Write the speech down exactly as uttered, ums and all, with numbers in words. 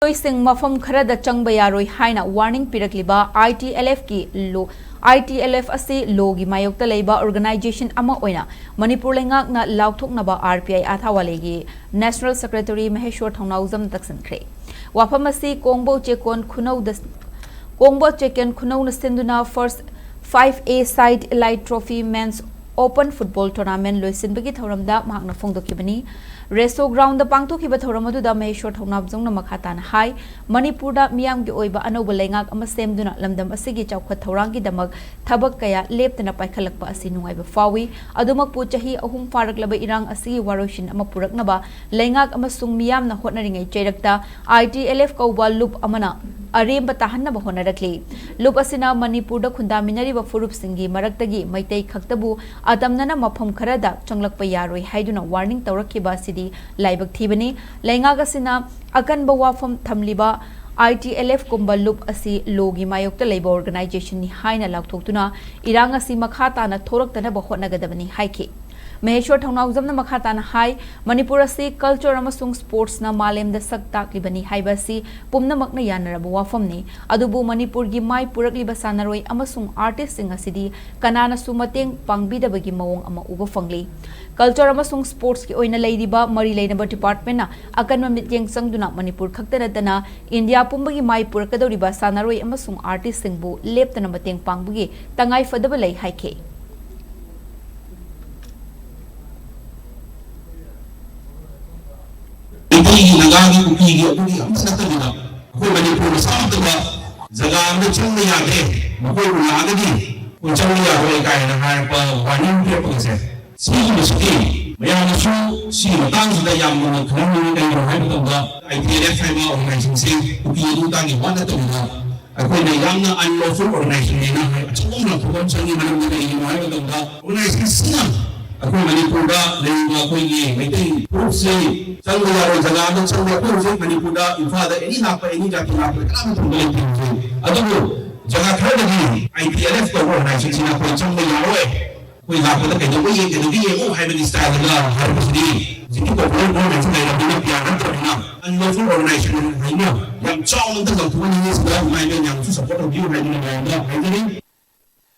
ꯃꯤꯑꯣꯏꯁꯤꯡ ꯃꯐꯝ ꯈꯔꯗ ꯆꯪꯕ ꯌꯥꯔꯣꯏ ꯍꯥꯏꯅ ꯋꯥꯔꯅꯤꯡ ꯄꯤꯔꯛꯂꯤꯕ ꯑꯥꯏ ꯇꯤ ꯑꯦꯜ ꯑꯦꯐꯀꯤ ꯂꯣ ꯑꯥꯏ ꯇꯤ ꯑꯦꯜ ꯑꯦꯐ ꯑꯁꯤ ꯂꯣꯒꯤ ꯃꯥꯌꯣꯛꯇ ꯂꯩꯕ ꯑꯣꯔꯒꯅꯥꯏꯖꯦꯁꯟ ꯑꯃ ꯑꯣꯏꯅ ꯃꯅꯤꯄꯨꯔ ꯂꯩꯉꯥꯛꯅ ꯂꯥꯎꯊꯣꯛꯅꯕ ꯑꯥꯔ ꯄꯤ ꯑꯥꯏ ꯑꯊꯥꯋꯥꯂꯦꯒꯤ ꯅꯦꯁꯅꯦꯜ ꯁꯦꯀ꯭ꯔꯦꯇꯔꯤ ꯃꯍꯦꯁ꯭ꯋꯔ ꯊꯧꯅꯥꯎꯖꯝꯅ ꯇꯛꯁꯤꯟꯈ꯭ꯔꯦ꯫ ꯋꯥꯐꯝ ꯑꯁꯤ ꯀꯣꯡꯕꯣ ꯆꯦꯀꯣꯟ ꯈꯨꯅꯧꯗ ꯀꯣꯡꯕꯣ ꯆꯦꯀꯦꯟ ꯈꯨꯅꯧꯅ ꯁꯤꯟꯗꯨꯅ ꯐꯥꯔꯁ ꯐꯥꯏꯚ ꯑꯦ ꯁꯥꯏꯠ ꯏꯂꯥꯏꯠ trophy men's open football tournament ꯂꯣꯏꯁꯤꯟꯕꯒꯤ ꯊꯧꯔꯝꯗ ꯃꯍꯥꯛꯅ ꯐꯣꯡꯗꯣꯛꯈꯤꯕꯅꯤ꯫ ꯔꯦꯁꯣ ꯒ꯭ꯔꯥꯎꯟꯗ ꯄꯥꯡꯊꯣꯛꯈꯤꯕ ꯊꯧꯔꯝ ꯑꯗꯨꯗ ꯃꯍꯦꯁ꯭ꯋꯔ ꯊꯧꯅꯥꯎꯖꯝꯅ ꯃꯈꯥ ꯇꯥꯅ ꯍꯥꯏ, ꯃꯅꯤꯄꯨꯔꯗ ꯃꯤꯌꯥꯝꯒꯤ ꯑꯣꯏꯕ ꯑꯅꯧꯕ ꯂꯩꯉꯥꯛ ꯑꯃ ꯁꯦꯝꯗꯨꯅ ꯂꯝꯗꯝ ꯑꯁꯤꯒꯤ ꯆꯥꯎꯈꯠ ꯊꯧꯔꯥꯡꯒꯤꯗꯃꯛ ꯊꯕꯛ ꯀꯌꯥ ꯂꯦꯞꯇꯅ ꯄꯥꯏꯈꯠꯂꯛꯄ ꯑꯁꯤ ꯅꯨꯡꯉꯥꯏꯕ ꯐꯥꯎꯏ꯫ ꯑꯗꯨꯃꯛꯄꯨ ꯆꯍꯤ ꯑꯍꯨꯝ ꯐꯥꯔꯛꯂꯕ ꯏꯔꯥꯡ ꯑꯁꯤꯒꯤ ꯋꯥꯔꯣꯏꯁꯤꯟ ꯑꯃ ꯄꯨꯔꯛꯅꯕ ꯂꯩꯉꯥꯛ ꯑꯃꯁꯨꯡ ꯃꯤꯌꯥꯝꯅ ꯍꯣꯠꯅꯔꯤꯉꯩ ꯆꯩꯔꯛꯇ ꯑꯥꯏ ꯇꯤ ꯑꯦꯜ ꯑꯦꯐ ꯀꯧꯕ ꯂꯨꯞ ꯑꯃꯅ ꯑꯔꯦꯝꯕ ꯇꯥꯍꯟꯅꯕ ꯍꯣꯠꯅꯔꯛꯂꯤ꯫ ꯂꯨꯞ ꯑꯁꯤꯅ ꯃꯅꯤꯄꯨꯔꯗ ꯈꯨꯟꯗꯥꯃꯤꯟꯅꯔꯤꯕ ꯐꯨꯔꯨꯞꯁꯤꯡꯒꯤ ꯃꯔꯛꯇꯒꯤ ꯃꯩꯇꯩ ꯈꯛꯇꯕꯨ ꯑꯇꯝꯅꯅ ꯃꯐꯝ ꯈꯔꯗ ꯆꯪꯂꯛꯄ ꯌꯥꯔꯣꯏ ꯍꯥꯏꯗꯨꯅ ꯋꯥꯔꯅꯤꯡ ꯇꯧꯔꯛꯈꯤꯕ ꯑꯁꯤꯗꯤ ꯂꯥꯏꯕꯛ ꯊꯤꯕꯅꯤ꯫ ꯂꯩꯉꯥꯛ ꯑꯁꯤꯅ ꯑꯀꯟꯕ ꯋꯥꯐꯝ ꯊꯝꯂꯤꯕ ꯑꯥꯏ ꯇꯤ ꯑꯦꯜ ꯑꯦꯐ ꯀꯨꯝꯕ ꯂꯨꯞ ꯑꯁꯤ ꯂꯣꯒꯤ ꯃꯥꯌꯣꯛꯇ ꯂꯩꯕ ꯑꯣꯔꯒꯅꯥꯏꯖꯦꯁꯟꯅꯤ ꯍꯥꯏꯅ ꯂꯥꯎꯊꯣꯛꯇꯨꯅ ꯏꯔꯥꯡ ꯑꯁꯤ ꯃꯈꯥ ꯇꯥꯅ ꯊꯣꯔꯛꯇꯅꯕ ꯍꯣꯠꯅꯒꯗꯕꯅꯤ ꯍꯥꯏꯈꯤ꯫ ꯃꯍꯦꯁ꯭ꯋꯔ ꯊꯧꯅꯥꯎꯖꯝꯅ ꯃꯈꯥ ꯇꯥꯅ ꯍꯥꯏ, ꯃꯅꯤꯄꯨꯔ ꯑꯁꯤ ꯀꯜꯆꯔ ꯑꯃꯁꯨꯡ ꯁ꯭ꯄꯣꯔꯠꯁꯅ ꯃꯥꯂꯦꯝꯗ ꯁꯛ ꯇꯥꯛꯂꯤꯕꯅꯤ ꯍꯥꯏꯕ ꯑꯁꯤ ꯄꯨꯝꯅꯃꯛꯅ ꯌꯥꯅꯔꯕ ꯋꯥꯐꯝꯅꯤ꯫ ꯑꯗꯨꯕꯨ ꯃꯅꯤꯄꯨꯔꯒꯤ ꯃꯥꯏ ꯄꯨꯔꯛꯂꯤꯕ ꯁꯥꯟꯅꯔꯣꯏ ꯑꯃꯁꯨꯡ ꯑꯥꯔꯇꯤꯁꯁꯤꯡ ꯑꯁꯤꯗꯤ ꯀꯅꯥꯅꯁꯨ ꯃꯇꯦꯡ ꯄꯥꯡꯕꯤꯗꯕꯒꯤ ꯃꯑꯣꯡ ꯑꯃ ꯎꯕ ꯐꯪꯂꯤ꯫ ꯀꯜꯆꯔ ꯑꯃꯁꯨꯡ ꯁ꯭ꯄꯣꯔꯠꯁꯀꯤ ꯑꯣꯏꯅ ꯂꯩꯔꯤꯕ ꯃꯔꯤ ꯂꯩꯅꯕ ꯗꯤꯄꯥꯔꯠꯃꯦꯟꯅ ꯑꯀꯟꯕ ꯃꯤꯠꯌꯦꯡ ꯆꯪꯗꯨꯅ ꯃꯅꯤꯄꯨꯔ ꯈꯛꯇ ꯅꯠꯇꯅ ꯏꯟꯗꯤꯌꯥ ꯄꯨꯝꯕꯒꯤ ꯃꯥꯏ ꯄꯨꯔꯛꯀꯗꯧꯔꯤꯕ ꯁꯥꯟꯅꯔꯣꯏ ꯑꯃꯁꯨꯡ ꯑꯥꯔꯇꯤꯁꯁꯤꯡꯕꯨ ꯂꯦꯞꯇꯅ ꯃꯇꯦꯡ ꯄꯥꯡꯕꯒꯤ ꯇꯉꯥꯏ ꯐꯗꯕ ꯂꯩ ꯍꯥꯏꯈꯤ꯫ ꯃꯩꯇꯩꯒꯤ, ꯅꯥꯒꯥꯒꯤ, ꯀꯨꯀꯤꯒꯤ, ꯑꯗꯨꯒꯤ ꯑꯝꯇ ꯅꯠꯇꯕꯤꯗ ꯑꯩꯈꯣꯏ ꯃꯅꯤꯄꯨꯔ ꯃꯆꯥ ꯑꯃꯠꯇꯗ ꯖꯒꯥ ꯑꯃꯗ ꯆꯪꯕ ꯌꯥꯗꯦ, ꯃꯈꯣꯏꯕꯨ ꯂꯥꯛꯑꯒꯗꯤ ꯑꯩꯈꯣꯏ ꯆꯪꯕ ꯌꯥꯔꯣꯏ ꯀꯥꯏꯅ ꯍꯥꯏꯔꯛꯄ ꯋꯥꯔꯅꯤꯡ ꯄꯤꯔꯛꯄꯒꯁꯦ, ꯁꯤꯒꯨꯝꯕꯁꯤꯗꯤ ꯃꯌꯥꯝꯅꯁꯨ ꯁꯤꯒꯤ ꯃꯇꯥꯡꯁꯤꯗ ꯌꯥꯝ ꯃꯨꯟꯅ ꯈꯪꯍꯟꯅꯤꯡꯉꯤ꯫ ꯀꯩꯒꯤꯅꯣ ꯍꯥꯏꯕ ꯃꯇꯝꯗ ꯑꯥꯏ ꯇꯤ ꯑꯦꯜ ꯑꯦꯐ ꯍꯥꯏꯕ ꯑꯣꯔꯒꯅꯥꯏꯖꯦꯁꯟꯁꯦ ꯀꯨꯀꯤ ꯑꯗꯨ ꯑꯗꯥꯒꯤ ꯋꯥ ꯅꯠꯇꯕꯤꯗ ꯑꯩꯈꯣꯏꯅ ꯌꯥꯝꯅ ꯑꯟꯂꯣꯐꯨꯜ ꯑꯣꯔꯒꯅꯥꯏꯖꯦꯁꯟꯅꯦꯅ ꯍꯥꯏ ꯑꯆꯧꯕ ꯑꯃ ꯂꯥꯎꯊꯣꯛꯄ ꯑꯃ ꯆꯪꯉꯤ꯫ ꯃꯔꯝꯗꯤ ꯀꯩꯒꯤꯅꯣ ꯍꯥꯏꯕ ꯃꯇꯝꯗ ꯑꯣꯔꯒꯅꯥꯏꯖꯦꯁꯟꯁꯤꯅ ꯑꯩꯈꯣꯏ ꯃꯅꯤꯄꯨꯔꯗ ꯂꯩꯔꯤꯕ ꯑꯩꯈꯣꯏꯒꯤ ꯃꯩꯇꯩ ꯐꯨꯔꯨꯞꯁꯤ ꯆꯪꯕ ꯌꯥꯔꯣꯏ ꯖꯒꯥꯗ ꯆꯪꯕ꯫ ꯑꯩꯈꯣꯏ ꯍꯧꯖꯤꯛ ꯃꯅꯤꯄꯨꯔꯗ ꯏꯝꯐꯥꯜꯗ ꯑꯦꯅꯤ ꯂꯥꯛꯄ, ꯑꯦꯅꯤ ꯖꯥꯇꯤ ꯂꯥꯛꯄꯗ ꯀꯅꯥꯝꯇ ꯊꯤꯡꯕ ꯂꯩꯇꯦ ꯍꯧꯖꯤꯛ꯫ ꯑꯗꯨꯕꯨ ꯖꯒꯥ ꯈꯔꯗꯗꯤ ꯑꯥꯏ ꯇꯤ ꯑꯦꯜ ꯑꯦꯐ ꯀꯧꯕ ꯑꯣꯔꯒꯅꯥꯏꯖꯦꯁꯟꯁꯤꯅ ꯑꯩꯈꯣꯏ ꯆꯪꯕ ꯌꯥꯔꯣꯏ, ꯑꯩꯈꯣꯏ ꯂꯥꯛꯄꯗ ꯀꯩꯗꯧꯕ ꯌꯦꯡ-, ꯀꯩꯗꯧꯒꯦ ꯌꯦꯡꯉꯨ ꯍꯥꯏꯕꯒꯤ ꯁ꯭ꯇꯥꯏꯜꯗ ꯍꯥꯏꯔꯛꯄꯁꯤꯗꯤ ꯍꯧꯖꯤꯛꯀꯤ ꯄꯣꯄꯨꯂꯔ ꯒꯣꯚꯔꯟꯃꯦꯟꯠꯁꯤ ꯂꯩꯔꯕꯅꯤꯅ, ꯄꯤ ꯑꯥꯔ ꯅꯠꯇ꯭ꯔꯕꯅꯤꯅ, ꯂꯣꯀꯦꯜ ꯑꯣꯔꯒꯅꯥꯏꯖꯦꯁꯟ ꯍꯥꯏꯅ ꯌꯥꯝ ꯆꯥꯎꯅ ꯑꯝꯇ ꯂꯥꯎꯊꯣꯛꯍꯟꯅꯤꯡꯉꯤ꯫ ꯁꯤꯗ ꯃꯌꯥꯝꯅꯁꯨ ꯁꯄꯣꯔꯠ ꯇꯧꯕꯤꯌꯨ ꯍꯥꯏꯗꯨꯅ ꯃꯌꯥꯝꯗ ꯍꯥꯏꯖꯔꯤ꯫